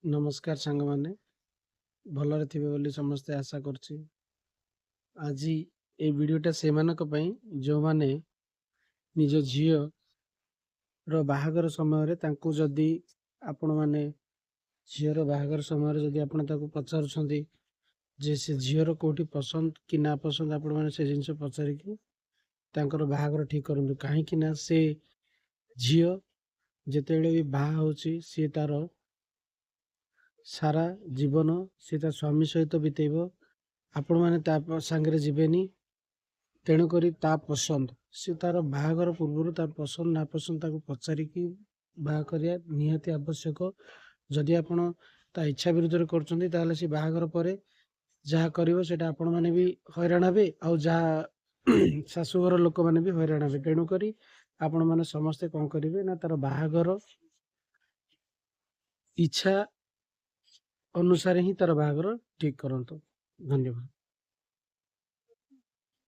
ନମସ୍କାର ସାଙ୍ଗମାନେ, ଭଲରେ ଥିବେ ବୋଲି ସମସ୍ତେ ଆଶା କରୁଛି। ଆଜି ଏଇ ଭିଡ଼ିଓଟା ସେମାନଙ୍କ ପାଇଁ ଯେଉଁମାନେ ନିଜ ଝିଅର ବାହାଘର ସମୟରେ ତାଙ୍କୁ ଯଦି ଆପଣମାନେ ଝିଅର ବାହାଘର ସମୟରେ ଯଦି ଆପଣ ତାକୁ ପଚାରୁଛନ୍ତି ଯେ ସେ ଝିଅର କେଉଁଠି ପସନ୍ଦ କି ନା ପସନ୍ଦ, ଆପଣମାନେ ସେ ଜିନିଷ ପଚାରିକି ତାଙ୍କର ବାହାଘର ଠିକ୍ କରନ୍ତୁ। କାହିଁକି ନା ସେ ଝିଅ ଯେତେବେଳେ ବି ବାହା ହେଉଛି, ସିଏ ତାର ସାରା ଜୀବନ ସେ ତା ସ୍ୱାମୀ ସହିତ ବିତେଇବ, ଆପଣମାନେ ତା ସାଙ୍ଗରେ ଯିବେନି। ତେଣୁକରି ତା ପସନ୍ଦ, ସେ ତାର ବାହାଘର ପୂର୍ବରୁ ତା ପସନ୍ଦ ନାପସନ୍ଦ ତାକୁ ପଚାରିକି ବାହା କରିବା ନିହାତି ଆବଶ୍ୟକ। ଯଦି ଆପଣ ତା ଇଚ୍ଛା ବିରୁଦ୍ଧରେ କରୁଛନ୍ତି, ତାହେଲେ ସେ ବାହାଘର ପରେ ଯାହା କରିବ ସେଇଟା ଆପଣମାନେ ବି ହଇରାଣ ହେବେ ଆଉ ଯାହା ଶାଶୁଘର ଲୋକମାନେ ବି ହଇରାଣ ହେବେ। ତେଣୁକରି ଆପଣମାନେ ସମସ୍ତେ କ'ଣ କରିବେ ନା ତାର ବାହାଘର ଇଚ୍ଛା ଅନୁସାରେ ହିଁ ତାର ବାହାଘର ଠିକ୍ କରନ୍ତୁ। ଧନ୍ୟବାଦ।